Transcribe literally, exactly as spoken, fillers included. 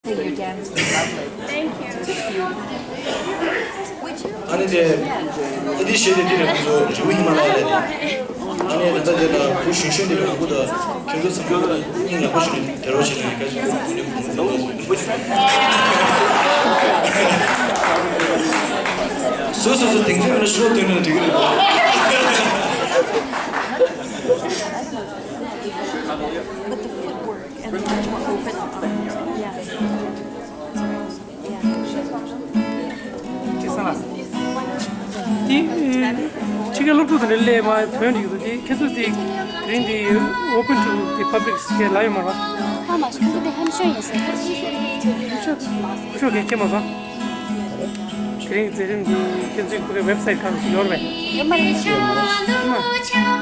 Your dance is lovely. Thank you. ཨ་ནི་དེ་ཨ་འདི་བྱས་ཏེ་འདི་ནས་ཁོ་ཚོ་རི་བོ་ཧི་མ་ལ་ཡ་ལ་ནས་ཨ་ནི་ད་ལྟ་དེ་ལ་བུ་གཞོན་གཞོན་དེ་ལ་ང་ཁོ་དང་ཁྱོད་ཚོ་ཚང་མ་ལ་སྙིང་ལག་པ་ཞུ་ནས་དེ་རོགས་བྱས་ནས་བཀའ་དྲིན་ཆེ། སོ་སོ་སོ་དེང་ཚེ་མེད་ན་ཤོག་སྟོན་ན་འགྲིག་གི་རེད། But the footwork and the much more open on. Yeah. Yeah. དེ་ཕྱི་རྒྱལ་སློབ་ཕྲུག་དང་འབྲེལ་ལས་མ་བོན་འགྲིག་འདུག་དེ་ཁྱེད་ཚོ་དེ་དེ་རིང་དེ་open to the public ཞེས་ལབ་ཡོད་མ་རེད། ཁ་མ་ཤོང་གི་ཧམ་ཤོད་ཡིན་ཟེར། ཁུ་ཤོ་གས་ཁྱེད་མ་སོང་། དེ་རིང་མཛད་རིམ་འདི་ཁྱེད་ཚོའི་ཁོ་རའི་website གང་ཞིག་ཡོད་རེད་པས། ཡོད་མ་རེད།